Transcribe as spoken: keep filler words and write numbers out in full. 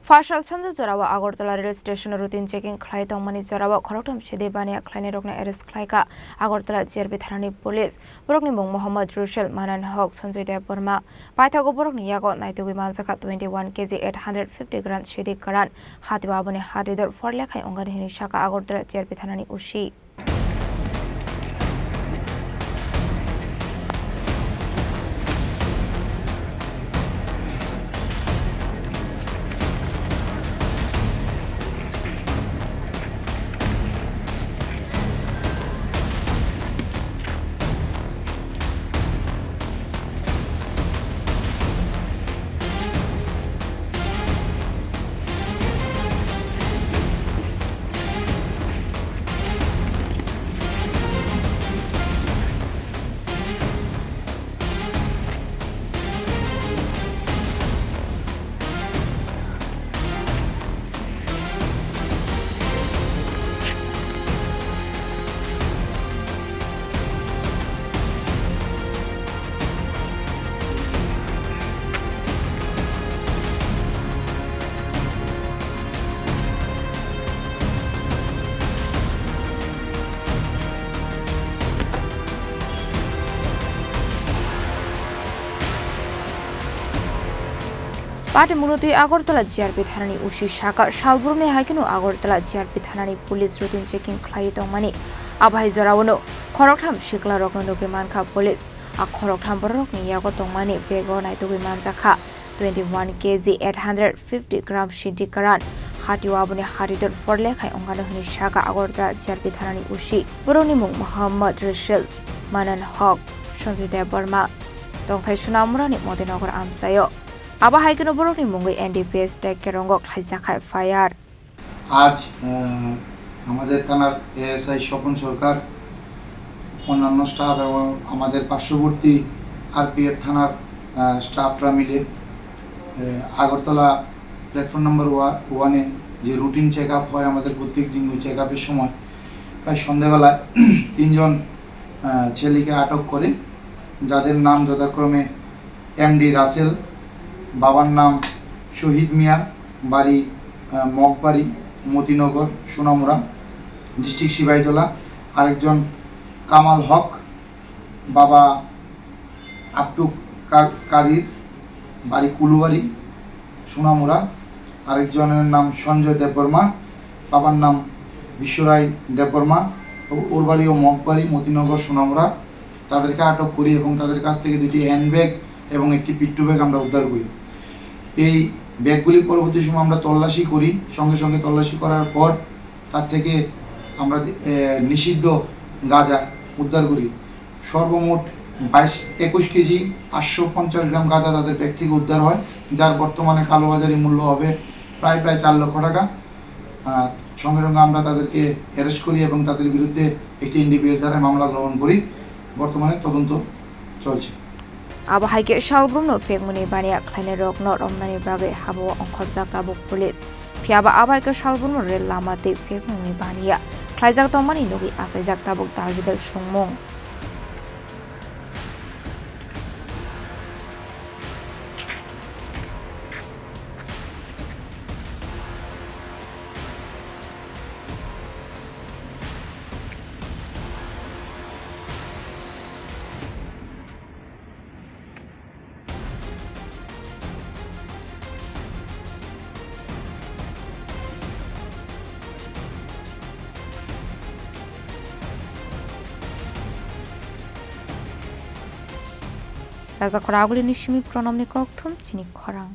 Phasal sanja jorao Agartala rail station routine checking khlai tongmani jorao khoroktham sidi baniya khlainairokno arrest khlaikha Agartala G R P thanani police. Borokni mung Mohammad Rushel, Manan Hok, Sanjoy Debbarma. Paithago borokni yago naitugwi manjakha twenty one K G eight hundred fifty gram sidi kwran. Hatio aboni hatidor forlekhai ongani hwnwi sakha Agartala G R P thanani O C. Patimurutwi Agartala G R P thanani O C sakha, salbrumni hai kheno Agartala G R P thanani police routine checking khlaiwi tongmani. Abo hai joraono khoroktham siklarokno nugwi mankha police. A khoroktham bororokni yago tongmani bego naitugwi manjakha twenty one K G eight hundred fifty gram sidi kwran. Hatio aboni hatidor forlekhai ongano hwnwi sakha Agartala G R P thanani O C. Borokni mung Mohammad Rashid, Manan Hok, Sanjoy Debbarma. Tongthai Sunamurani Modinagar amchaio. Abo hai kheno borokni mungwi N D P S tei kerongo khlaijakha F I R. আজ, আহ, আমাদের থানার এএসআই স্বপন সরকার, অন্যান্য স্টাফ এবং আমাদের পার্শ্ববর্তী আরপিএফ থানার, আহ, স্টাফরা মিলে, আহ, আগরতলা প্ল্যাটফর্ম নাম্বার ওয়া-, ওয়ানে যে রুটিন চেক আপ হয় আমাদের প্রত্যেক দিন, ওই চেক আপের সময় প্রায় সন্ধ্যাবেলায় তিনজন, আহ, ছেলেকে আটক করে, যাদের নাম যথাক্রমে এমডি রাসেল, বাবার নাম শহীদ মিয়া, বাড়ি, আহ, মগবাড়ি, মতিনগর, সোনামুড়া, ডিস্ট্রিক্ট সিপাহীজলা। আরেকজন কামাল হক, বাবা আব্দুল কা-, কাদির, বাড়ি কুলুবাড়ি, সোনামুড়া। আরেকজনের নাম সঞ্জয় দেববর্মা, বাবার নাম বিশ্বরায় দেববর্মা, ও-, ওর বাড়িও মগবাড়ি, মতিনগর, সোনামুড়া। তাদেরকে আটক করি এবং তাদের কাছ থেকে দুটি হ্যান্ডব্যাগ এবং একটি পিট্টু ব্যাগ আমরা উদ্ধার করি। এই ব্যাগগুলি পরবর্তী সময় আমরা তল্লাশি করি, সঙ্গে সঙ্গে তল্লাশি করার পর তার থেকে আমরা, এ, নিষিদ্ধ গাঁজা উদ্ধার করি। সর্বমোট বাইশ, একুশ কেজি পাঁচশো পঞ্চাশ গ্রাম গাঁজা তাদের ব্যাগ থেকে উদ্ধার হয়, যার বর্তমানে কালোবাজারি মূল্য হবে প্রায়, প্রায় চার লক্ষ টাকা। আহ, সঙ্গে সঙ্গে আমরা তাদেরকে অ্যারেস্ট করি এবং তাদের বিরুদ্ধে একটি এনডিপিএস ধারায় মামলা গ্রহণ করি। বর্তমানে তদন্ত চলছে। Abo hai khe salbrumno phekmani baniya khlainairokno romnani bagwi habo ongkhorjak tabuk police. Phiya ba abo hai khe salbrumno rel lama tei phekmungni baniya khlaijak tongmani nugwi achaijak tabuk dalbidal songmung. Raja Khoragulini simi Pronomni kokthum chini khorang.